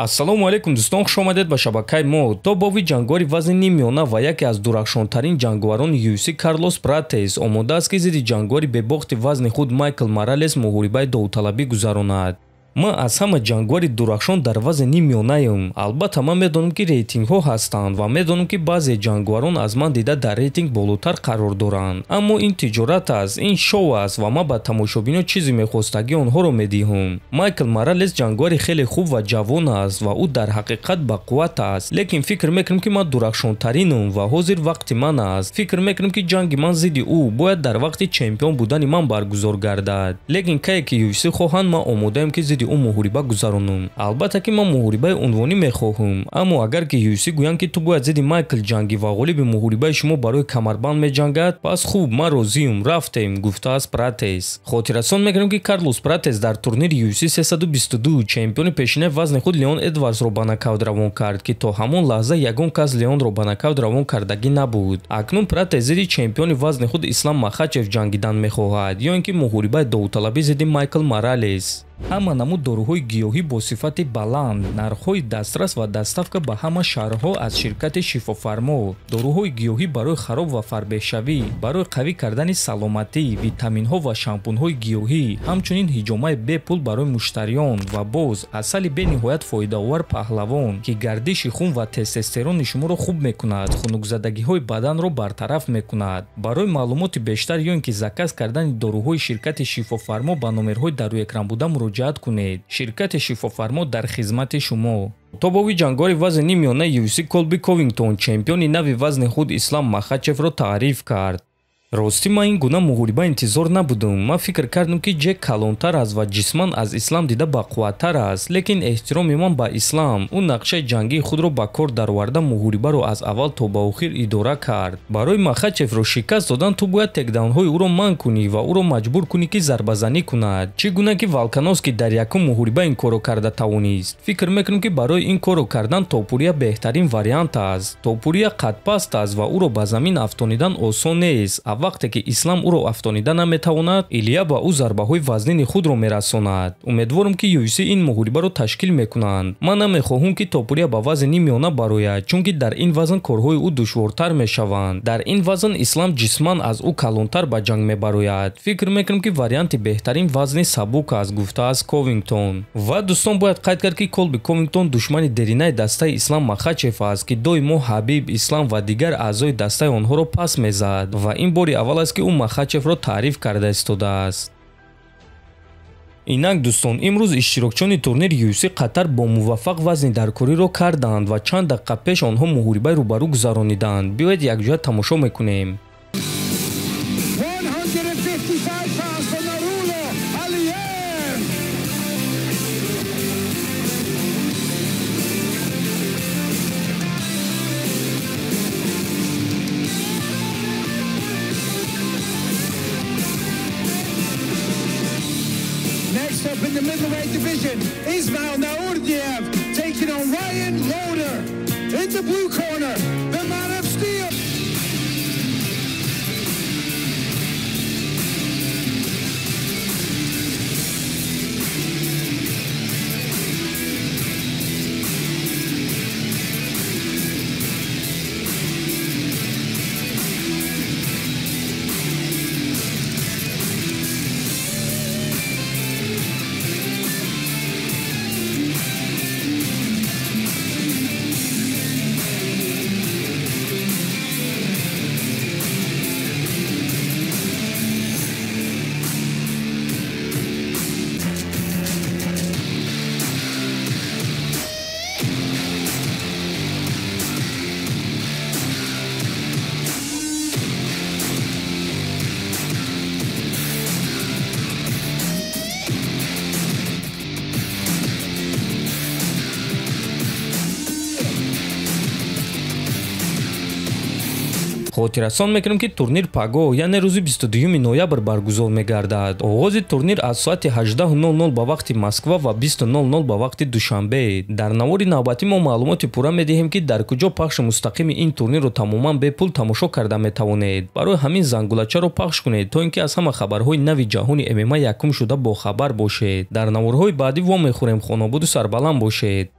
Ассалому алайкум дӯстон, хуш омадед ба шабакаи мо. То бови ҷангори вазни ниммиёна ва яке аз дурахшонтарин ҷанговарони UFC Карлос Пратес омода аст, ки зидди ҷанговари бебохти вазни худ Майкл Моралес муҳорибаи довталабӣ гузаронад. Ман аз ҳама ҷанговари дурахшон дар вазни ниммиёнаем. Албатта, ман медонам, ки рейтингҳо ҳастанд ва медонам, ки баъзе ҷанговарон аз ман дида дар рейтинг болотар қарор доранд. Аммо ин тиҷорат аст, ин шоу аст ва ман ба тамошобино чизи мехостагии онҳоро медиҳам. Майкл Моралес ҷанговари хеле хуб ва ҷавон аст ва ӯ дар ҳақиқат бақувват аст. Лекин фикр мекунам, ки ман дурахшонтаринам ва ҳозир вақти ман аст. Фикр мекунам, ки ҷанги ман зидди ӯ бояд дар вақти чемпион будани ман баргузор гардад. Лекин кае ки UFC хоҳанд, ман омодаем, ки зидди ӯ муҳориба гузаронам. Албатта, ки ман муҳорибаи унвонӣ мехоҳам, аммо агар ки UFC гӯянд, ки ту бояд зидди Майкл ҷангӣ ва ғолиби муҳорибаи шумо барои камарбанд меҷангад, пас хуб, ман розиюм, рафтем, гуфтааст Пратес. Хотиррасон мекунем, ки Карлос Пратес дар турнири UFC 322 чемпиони пешинаи вазни худ Леон Эдвардсро ба нокаут равон кард, ки то ҳамон лаҳза ягон кас Леонро ба нокаут равон кардагӣ набуд. Акнун Пратес зидди чемпиони вазни худ Ислам Махачев ҷангидан мехоҳад ё ин ки муҳорибаи довталабӣ зидди Майкл Моралес. Ҳама намуд доруҳои гиёҳӣ бо сифати баланд, нархҳои дастрас ва доставка ба ҳама шаҳрҳо аз ширкати Шифофармо. Доруҳои гиёҳӣ барои хароб ва фарбеҳшавӣ, барои қавӣ кардани саломатӣ, витаминҳо ва шампунҳои гиёҳӣ, ҳамчунин ҳиҷомаи бепул барои муштариён ва боз асали бениҳоят фоидаовар паҳлавон, ки гардиши хун ва тестостерони шуморо хуб мекунад, хунукзадагиҳои баданро бартараф мекунад. Барои маълумоти бештар ё ин ки заказ кардани доруҳои ширкати Шифофармо ба номерҳои дар рӯи экран буда муроҷиат кунед. Ширкати Шифофармо дар хизмати шумо. Тобови ҷангори вазни ниммиёнаи UFC Колби Ковингтон чемпиони нави вазни худ Ислам Махачевро таъриф кард. Ростӣ, ман ин гуна муҳориба интизор набудам. Ман фикр кардам, ки Ҷек калонтар аст ва ҷисман аз Ислам дида бақувваттар аст, лекин эҳтироми ман ба Ислам, ӯ нақшаи ҷангии худро ба кор дароварда, муҳорибаро аз аввал то ба охир идора кард. Барои Махачевро шикаст додан ту бояд текдаунҳои ӯро манъ кунӣ ва ӯро маҷбур кунӣ, ки зарбазанӣ кунад, чӣ гуна ки Волкановский дар якум муҳориба ин корро карда тавонист. Фикр мекунам, ки барои ин корро кардан Топурия беҳтарин вариант аст. Топурия қадпаст аст ва ӯро ба замин афтонидан осон нест. Вақте ки Ислам ӯро афтонида наметавонад, Илия ба ӯ зарбаҳои вазнини худро мерасонад. Умедворам, ки UFC ин муҳорибаро ташкил мекунанд. Ман намехоҳам, ки Топурия ба вазни ниммиёна барояд, чунки дар ин вазн корҳои ӯ душвортар мешаванд. Дар ин вазн Ислам ҷисман аз ӯ калонтар ба ҷанг мебарояд. Фикр мекунам, ки варианти беҳтарин вазни сабук аст, гуфтааст Ковингтон. Ва дӯстон, бояд қайд кард, ки Колби Ковингтон душмани деринаи дастаи Ислам Махачев аст, ки доимо Ҳабиб, Ислам ва дигар аъзои дастаи онҳоро пас мезад ва ин бори аввал аст, ки ӯ Махачевро таъриф карда истодааст. Инак дӯстон, имрӯз иштирокчиёни турнири UFC Қатар бо муваффақ вазни даркориро карданд ва чанд дақиқа пеш онҳо муҳорибаи рӯбарӯ гузарониданд. Биёед, якҷоя тамошо мекунем. 155 pounds for Nurullo Aliev. Next up in the middleweight division, Ismail Naurdiev taking on Ryan Loder. In the blue corner, the man of steel. Хотиррасон мекунем, ки турнир пагоҳ, яъне рӯзи 22 ноябр баргузор мегардад. Оғози турнир аз соати 18:00 ба вақти Москва ва 20:00 ба вақти Душанбе. Дар навори навбатӣ мо маълумоти пурра медиҳем, ки дар куҷо пахши мустақими ин турнирро тамоман бепул тамошо карда метавонед. Барои ҳамин зангулачаро пахш кунед, то ин ки аз ҳама хабарҳои нави ҷаҳони ММА якум шуда бохабар бошед. Дар наворҳои баъдӣ вомехӯрем. Хонободу сарбаланд бошед.